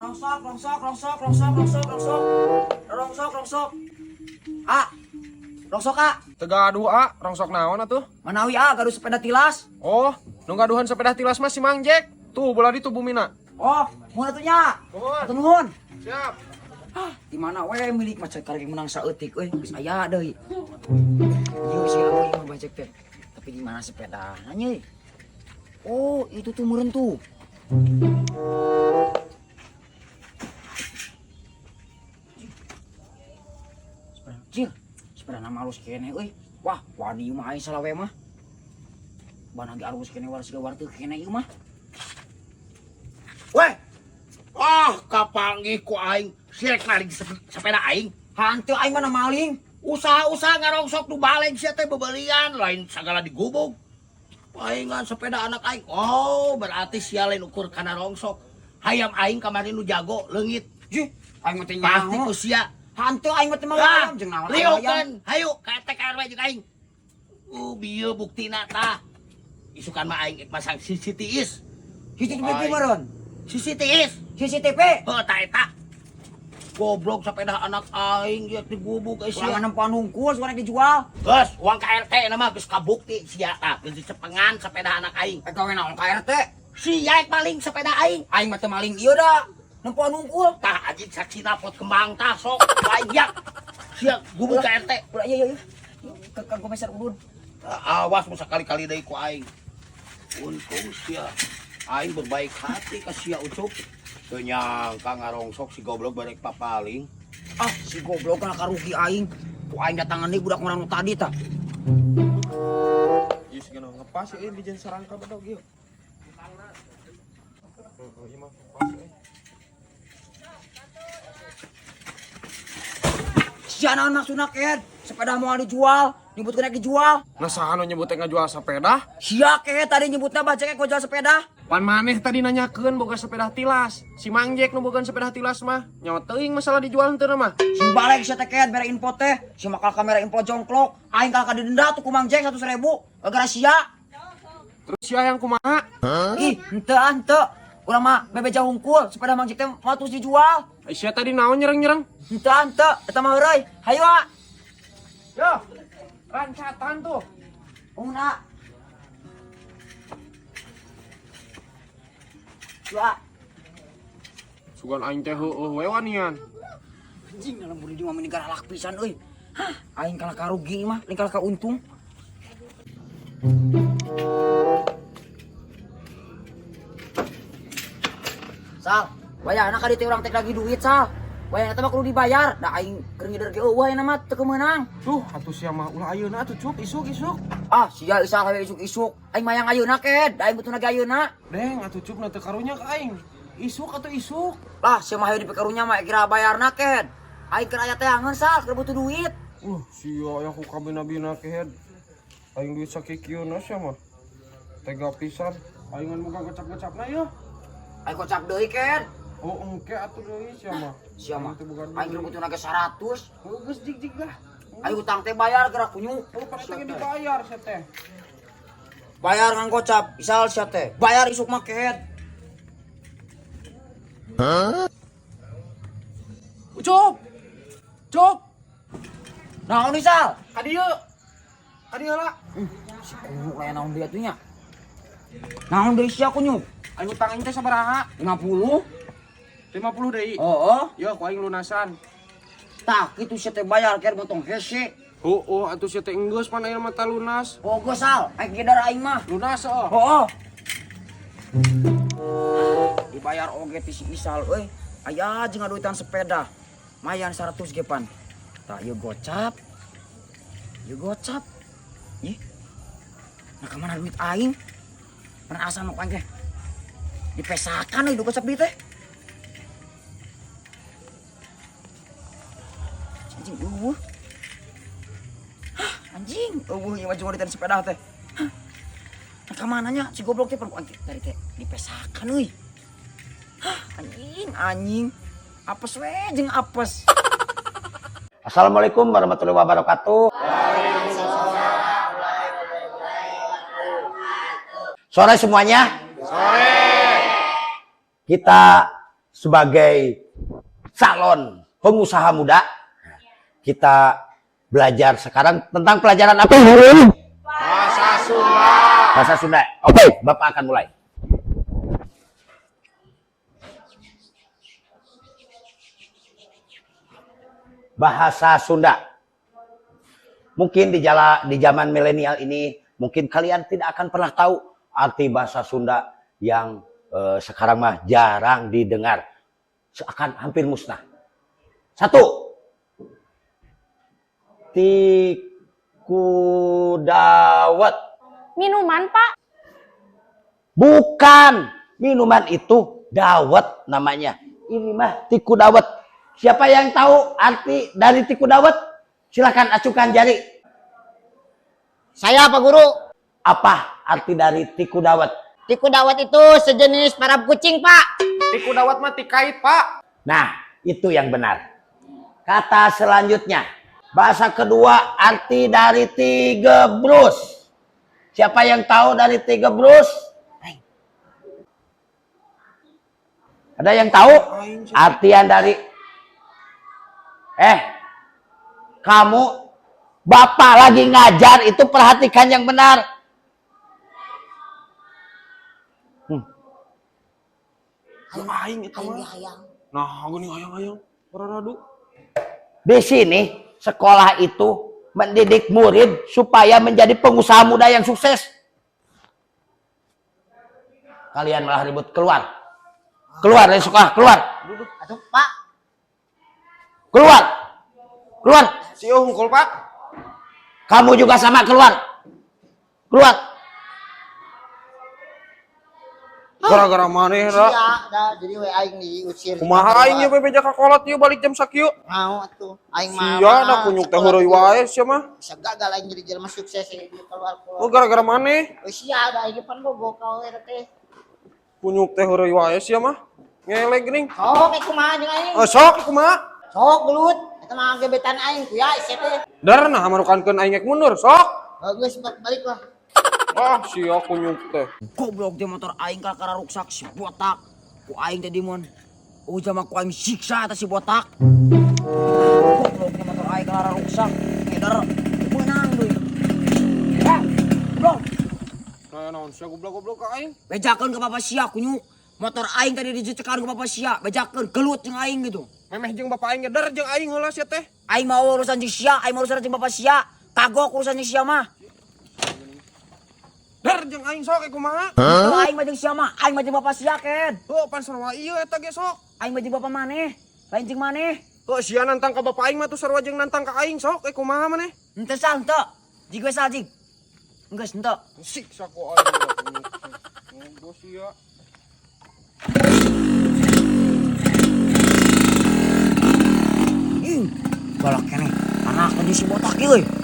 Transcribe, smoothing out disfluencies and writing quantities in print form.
Rongsok, rongsok, rongsok, rongsok, rongsok, rongsok. Rongsok, rongsok. Ah. Rongsok, ah. Teu gaduh ah, rongsok naon atuh? Manawi ah, gaduh sepeda tilas. Oh, nu gaduhan sepeda tilas mah si Mang Jack. Tuh bola ditu bumina. Oh, mun atuh nya. Nuhun. Atuh nuhun. Siap. Ah, di mana we milik macet karek menang saeutik euy, geus aya deui. Ieu sih euy mah bajek teh. Tapi di mana sepedana nya? Oh, itu tuh meureun tuh. Sepeda, jir, sepeda nama alus keneh euy. Wah, wani mah aing salah we mah. Ban lagi alus keneh war siga warteu keneh ieu mah. Weh. Ah, kapanggih ku aing. Sirek maling sepeda aing. Hanteu aing mana maling. Usaha-usaha ngarongsok nu balik sia teh bebelian, lain sagala digubug. Paingan sepeda anak aing. Oh, berarti sia lain ukur kana rongsok. Hayam aing kamari nu jago leungit. Jih, aing mah teh Pasti nyaho. ku sia. Hanteu aing mah teh mawa Ah, ayam jeung naon ayam. liukeun. Hayu ka RT ka RW jeung aing. Bieu buktina tah. Isukan mah aing masang CCTV. CCTV Aing. meureun. CCTV. CCTV. Heuh, tah eta. Goblok sepeda anak aing dia digubug euy sia. Ulangan nempoan hungkul suara dijual. Geus, uang ka RT na mah geus kabukti sia tah, geus dicepengan sepeda anak aing. Eh gawe naon ka RT? Sia yang maling sepeda aing. Aing mah teu maling ieu da. Nempoan hungkul. Tah anjing saksina pot kembang tah sok aing sia gubug ka RT. Ulah iya iya iya. Ke ke komisar Udun. Tah, awas mun sakali-kali deui ku aing. Untung sia aing berbaik hati ka sia Ucup. Teu nyangka ngarongsok si goblok barek papaling. Ah, si goblok kana karugi aing. Ku aing datangan deui budak ngurang nu tadi tah. Ieu sigana ngepas euy bijen sarangka bedog ieu. Heeh, ieu mah ngepas euy. Sia naon maksudna Ken? Sepeda moal dijual, nyebutkeun rek dijual. Nah saha nu nyebut teh ngajual sepeda? Sia ke tadi nyebutna bajek kok jual sepeda. Pan maneh tadi nanyakeun boga sepeda tilas. Si Mang Jack nu boga sepeda tilas mah. Nyawa teuing masalah dijual henteu mah. Sing balik sia teh Ken mere info teh, si makal kamera info jongklok. Aing kalah ka didenda tuh ku Mang Jack 100.000 gara-gara sia. Terus sia yang kumaha? Ih, henteu ah henteu. Urang mah bebeja hungkul, sepeda Mang Jack teh moal terus dijual. Sia tadi naon nyereng-nyereng? Henteu ah henteu, eta mah heureuy. Hayu ah. Yo, rancatan tuh. Una. Dua. Sugan aing teh heueuh we wanian. Anjing dalam budi mah meni galak pisan euy. Hah, aing kalah ka rugi mah, lain kalah ka untung. Sal, wayahna ka dieu teh urang teh lagi duit, Sal. Wayahna teh mah kudu dibayar. Da aing keur ngider ge eueuh ayeuna mah teu kemeunang. Duh, atuh sia mah ulah ayeuna atuh Cup, isuk-isuk. Ah, sia isal hawe isuk-isuk. Aing mayang ayeuna ked, da aing butuhna ge ayeuna. Deng, atuh Cup na teu karunya ka aing. Isuk atuh isuk. Lah, sia mah hayu dipikarunya mah kira bayarna ked. Aing keur aya teangan, Sal, keur butuh duit. Sia aya ku kabina-bina kehed. Aing duit sakikieuna sia mah. Tega pisan. Aing ngan boga gocap-gocapna yeuh. Aing kocap deui ked. Oh, engke atuh deui sia mah. Sia mah. Aing teu boga Aing keur duit. butuhna ge 100. Heuh, geus jig-jig lah. Aing utang teh bayar gerak kunyuk. Lu pada teh dibayar sia teh. Bayar ngan gocap, isal sia teh. Bayar isuk mah kehed. Ucup. Cup, Naon isal? ka dieu. Ka dieu lah. Si kunyuk lain naon deui atuh nya. Naon deui sia kunyuk? Aing utang aing teh sabaraha? 50. 50 deui. Heeh. Yo, ku aing lunasan. Tah, kitu sia teh bayar kehed motong hese. Heueuh, atuh sia teh enggeus pan ayeuna mah tah lunas. Pogo sal, aing gidar aing mah. Lunas oh. Heeh. Dibayar oge ti si Isal euy. Aya jeung ngaduitan sepeda. Mayan 100 ge pan. Tah ieu gocap. Ieu gocap. Ih. Nah ka mana duit aing? Pan asa nu aing teh. Dipesakan euy gocap deui teh. Anjing eueuh. Hah, anjing eueuh ieu mah jeung ngaduitan sepeda teh. Hah. Nah, ka nya si goblok teh pan ku aing teh tadi teh dipesakan euy. Hah, anjing anjing. Apes we jeung apes. Assalamualaikum warahmatullahi wabarakatuh. Sore semuanya. Sore. Kita Sebagai calon pengusaha muda, kita belajar sekarang tentang pelajaran apa? Bahasa Sunda. Bahasa Sunda. Oke, Bapak akan mulai. Bahasa Sunda. Mungkin di zaman milenial ini, mungkin kalian tidak akan pernah tahu arti bahasa Sunda yang sekarang mah jarang didengar. Seakan hampir musnah. Satu. Tiku dawet. Minuman, Pak. Bukan. Minuman itu dawet namanya. Ini mah tiku dawet. Siapa yang tahu arti dari tiku dawet? Silakan acukan jari. Saya, Pak Guru. Apa arti dari tiku dawet? Tiku dawet itu sejenis parab kucing, Pak. Tiku dawet mah tikait, Pak. Nah, itu yang benar. Kata selanjutnya. Bahasa kedua arti dari tigebrus. Siapa yang tahu dari tigebrus? Ada yang tahu? Artian dari kamu, bapak lagi ngajar itu perhatikan yang benar. Aing eta Aing mah. hayang. Nah, geuning hayang-hayang. Raradu. Di sini sekolah itu mendidik murid supaya menjadi pengusaha muda yang sukses. Kalian malah ribut, keluar. Keluar dari sekolah, keluar. Atuh, Pak. Keluar. Keluar. Si hungkul, Pak. Kamu juga sama, keluar. Keluar. Gara-gara maneh ra. Sia, dah jadi we aing diusir. Kumaha aing ieu bebeja ka kolot ieu balik jam sakieu. Mau atuh. Aing mah. Sia da kunyuk teh heureuy wae sia mah. Bisa gagal aing jadi jelema sukses ya keluar keluar. Oh, gara-gara maneh. Oh, sia da aing pan bogo ka we teh. Kunyuk teh heureuy wae sia mah. Ngelek geuning. Sok eh, kumaha jeung aing? Oh, sok kumaha? Sok gelut. Eta mah gebetan aing kuya sia teh. Dar nah marukankeun aing rek mundur, sok. Bagus balik lah. Ah, sia kunyuk teh. Goblok di motor aing kakara ruksak si botak. Ku aing tadi mon. Oh jama ku aing siksa atas si botak. Goblok di motor aing kakara ruksak. Ngeder menang deui. Eh, goblok. Nah, naon sia goblok-goblok ka aing? Bejakeun ke bapak sia kunyuk. Motor aing tadi dijecekan ke bapak sia, bejakeun gelut jeung aing gitu. Memeh jeung bapak aing ngeder jeung aing heula sia teh. Aing mau urusan jeung sia, aing mau urusan jeung bapak sia. Kagok urusan jeung sia mah. Der jeung aing sok kumaha? Huh? Aing mah jeung sia mah, aing mah jeung bapak sia ken. Heuh, pan sarua ieu eta ge sok. Aing mah jeung bapak maneh, lain jeung maneh. Heuh, sia nantang ka bapak aing mah tuh sarua jeung nantang ka aing sok, kumaha maneh? Henteu sal henteu. Jig we sal jig. Geus henteu. Siksa ku aing. Ngogo sia. Ih, galak keneh. Anak tadi si botak ieu euy.